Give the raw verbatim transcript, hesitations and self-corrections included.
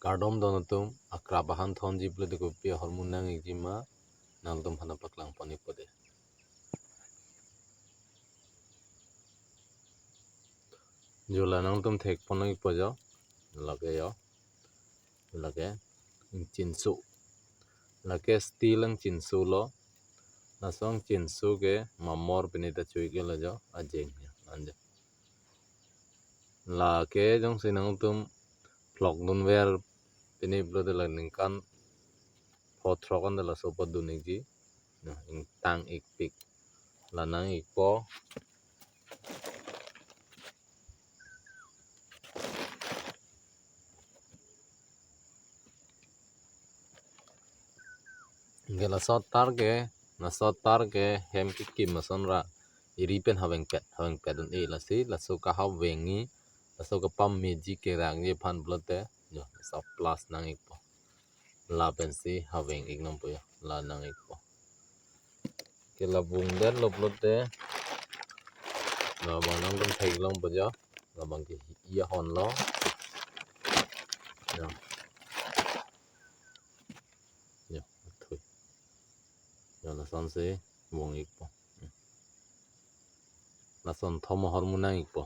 Kardom don atum, akrap ahan thonji pulote kopi ahormu nang-ikji ma, nangtum aphan paklang pon-ikpo dei. Jo, la nangtum thek pon-ikpo jo, lake jo, lake ingchinso, lake steel ingchinso lo, laso ingchinso ke mamor pine ta cho-ik-etlo jo, ajeng jo, anja. Lake jongsi nangtum phlok dunver pine pulote la ningkan pho throk anta laso apot dun-ikji. Na, ingtang-ikpik. La nang-ikpo. Anke laso atar ke, laso atar ke hem kekim asonra eri pen havengpet, havengpet un-e, lasi laso kahaveng-i, laso kapameji kerakji aphan pulote, jo, laso plus nang-ikpo. Lapensi haveng-ik nangpo jo, la nang-ikpo. Ke la vungdetlo pulote, labang nangtum theklongpo jo, labang ke hi-i ahon lo. Jo. Jo, athui. Jo, lasonsi vung-ikpo. Lason thom ahormu nang-ikpo.